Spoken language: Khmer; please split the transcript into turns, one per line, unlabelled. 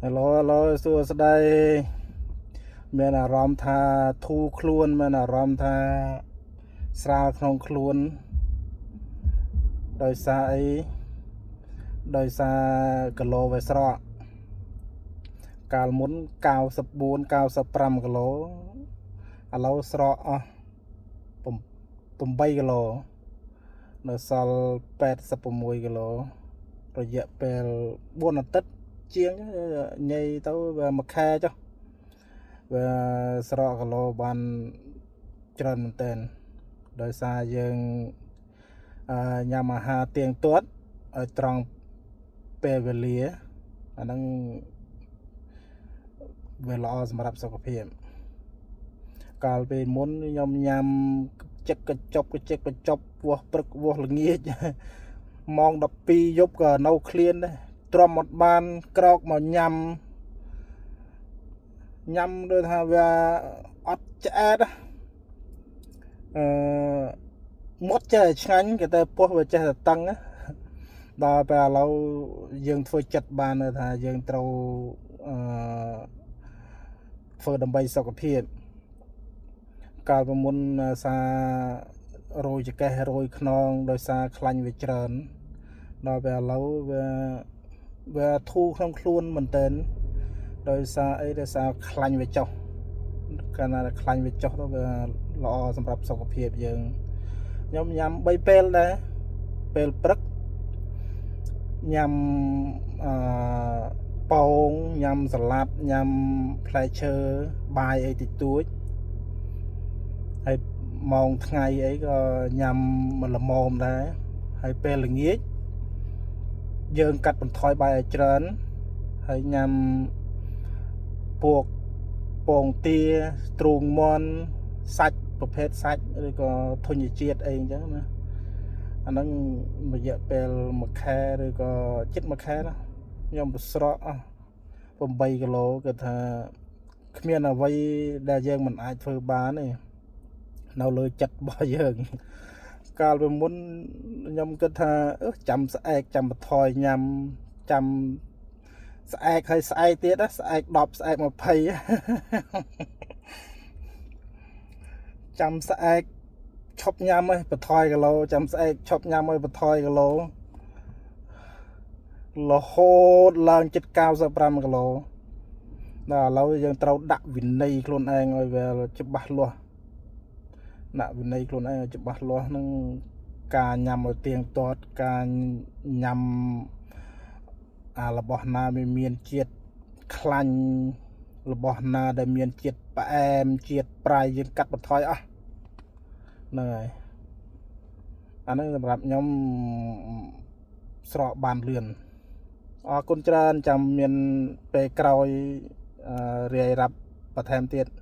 Hello Hello សួស្តីមានអារម្មណ៍ថាធូរខ្លួនមានអារម្មណ៍ថាស្រាលក្នុងខ្លួនដោយសារអីដោយសារគីឡូវាស្រកកាលមុន94 95គីឡូឥឡូវស្រកអស់8គីឡូនៅសល់86គីឡូរយៈពេល4អាទិត្យជាងញ៉ៃទៅវាមួយខែចុះវាស្រកគីឡូបានច្រើនមែនទែនដោយសារយើងញ៉ាំអាហារទៀងទាត់ឲ្យត្រង់ពេលវេលាអាហ្នឹងវាល្អសម្រាប់សុខភាពកាលពេលមុនខ្ញុំញ៉ាំចិត្តកញ្ចប់កញ្ចិកកញ្ចប់វាស់ព្រឹកវាស់ល្ងាចម៉ោង12យប់ក៏នៅឃ្លានដែរទ្រាំអត់បានក្រោកមកញ៉ាំញ៉ាំដូចថាវាអត់ឆ្អែតអឺមាត់ចេះតែឆ្ងាញ់គេតែពោះវាចេះតែតឹងដល់ពេលឥឡូវយើងធ្វើចិត្តបានថាយើងត្រូវអឺធ្វើដើម្បីសុខភាពកាលពីមុនសារយចកេះរយខ្នងដោយសារខ្លាញ់វាច្រើនដល់ពេលឥឡូវវាវាធូរក្នុងខ្លួនមែនទែនដោយសារអីដោយសារខ្លាញ់វាចុះកាលណាខ្លាញ់វាចុះទៅវាល្អសម្រាប់សុខភាពយើងខ្ញុំញ៉ាំ3ពេលដែរពេលព្រឹកញ៉ាំអឺប៉ោងញ៉ាំសាឡាត់ញ៉ាំផ្លែឈើបាយអីតិចតួចហើយម៉ោងថ្ងៃអីក៏ញ៉ាំល្មមដែរហើយពេលល្ងាចយើងកាត់បន្ថយបាយឲ្យច្រើនហើយញ៉ាំពួកពងទាទ្រូងមាន់សាច់ប្រភេទសាច់ឬក៏ធញ្ញជាតិអីអញ្ចឹងណាអាហ្នឹងរយៈពេលមួយខែឬក៏ជិតមួយខែណាខ្ញុំប្រស្រកអស់8គីឡូគឺថាគ្មានអ្វីដែលយើងមិនអាចធ្វើបានទេនៅលើចិត្តរបស់យើងកាលពីមុនខ្ញុំគិតថាចាំស្អែកចាំបន្ថយញ៉ាំចាំស្អែកហើយស្អែកទៀតណាស្អែក10ស្អែក20ចាំស្អែកឈប់ញ៉ាំឲ្យបន្ថយគីឡូចាំស្អែកឈប់ញ៉ាំឲ្យបន្ថយគីឡូរហូតឡើងជិត95គីឡូដល់ឥឡូវយើងត្រូវដាក់វិន័យខ្លួនឯងឲ្យវាច្បាស់លាស់ដាក់វិន័យខ្លួនឯងឲ្យច្បាស់លាស់នឹងការញ៉ាំឲ្យទៀងទាត់ការញ៉ាំអារបស់ណាវាមានជាតិខ្លាញ់របស់ណាដែលមានជាតិផ្អែមជាតិប្រៃយើងកាត់បន្ថយអស់ហ្នឹងហើយអាហ្នឹងសម្រាប់ខ្ញុំស្រកបានលឿនអរគុណច្រើនចាំមានពេលក្រោយរាយរាប់បន្ថែមទៀត។